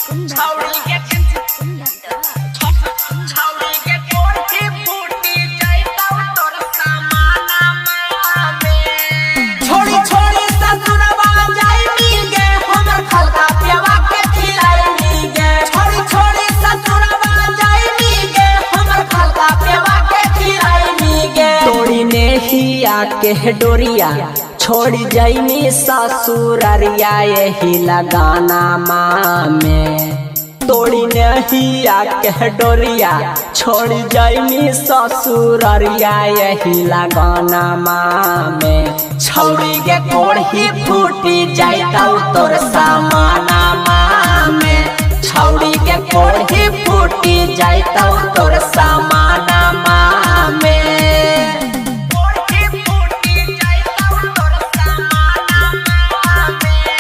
छौड़ी के छौड़ी के कोढ़ी फूटी जैतौ तोर समानमा में। छोड़ी छोड़ी ससुरवा जाई गे, हमर खलका पियवा के खिलाई गे। छोड़ी छोड़ी ससुरवा जाई गे, हमर खलका पियवा के खिलाई गे। तोड़ी नेहिया के डोरिया छोड़ जैनी ससुररिया यही लगाना माँ में। तोड़ी नेहिया के डोरिया छोड़ जैनी ससुररिया यही लगाना माँ में। छौड़ी के कोढ़ी फूटी जैतौ तोर समाना में। छौड़ी के कोढ़ी फूटी जैतौ तोर समाना में। कोढ़ी फूटी जैतौ तोर समानमा में।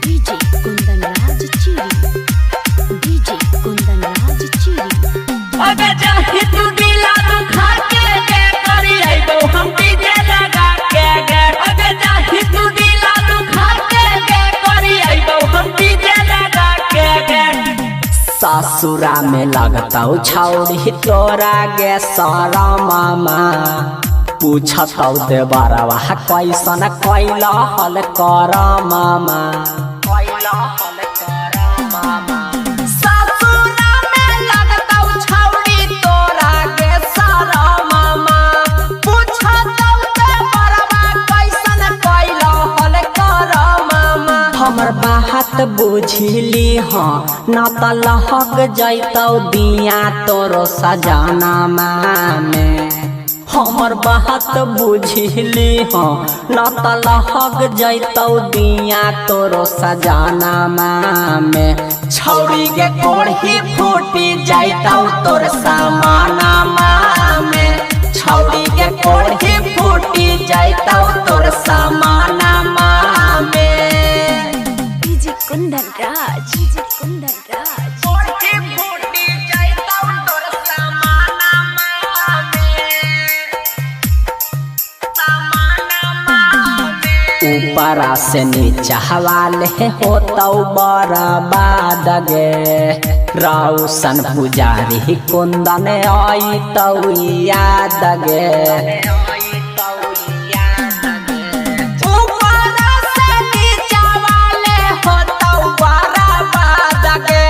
DJ Kundan Raj Chiri, DJ Kundan Raj Chiri. अबे जाहि तू दिला दुखा के गे, करी अइबो हम डीजे लगा के गे। अबे जाहि तू दिला दुखा के गे, करी अइबो हम डीजे लगा के गे। ससुरा में लगतौ छौड़ी तोरा गे सारा मामा, पूछतौ देवरवा कैसन कैल हल कर मामा। ससुरा में लगतौ छौड़ी तोरा गे सारा मामा, पूछतौ देवरवा कैसन कैल हल कर मामा। हमर बात बुझली हाँ न त लहक जैतौ दिया तोरो सजाना में। हमर बात बुझली हाँ न त लहक जैतौ दिया तोरो सजाना में। छौड़ी के कोढ़ी फूटी जैतौ तोर समाना में। छौड़ी के कोढ़ी फूटी जैतौ तोर समाना में। DJ Kundan Raj, DJ Kundan Raj. कोढ़ी फूटी जैतौ तोर समानमा में। समानमा में। ऊपरा से नीचा हवाले होतौ बर्बाद गे, रौशन पुजारी कुंदन आई तौ याद गे। ऊपरा से नीचा वाले होतौ बर्बाद गे,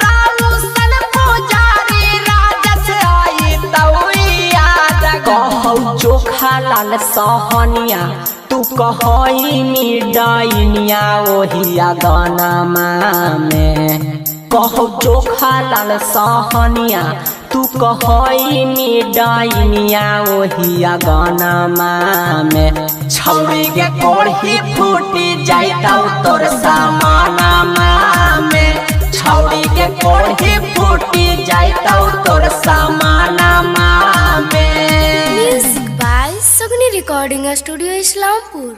राउसन पुजारी राजस आई तौ याद गे। कहौ चोखा लाल सहनिया तू कहई मी डाइनिया ओहिया गाना में। कहौ चोखा लाल सहनिया तू कहई मी डाइनिया ओहिया गाना में। छौड़ी के कोढ़ी फूटी जैतौ तोर समाना में। छौड़ी के कोढ़ी फूटी जैतौ तोर समाना में। Music by Sugni recording studio Islampur.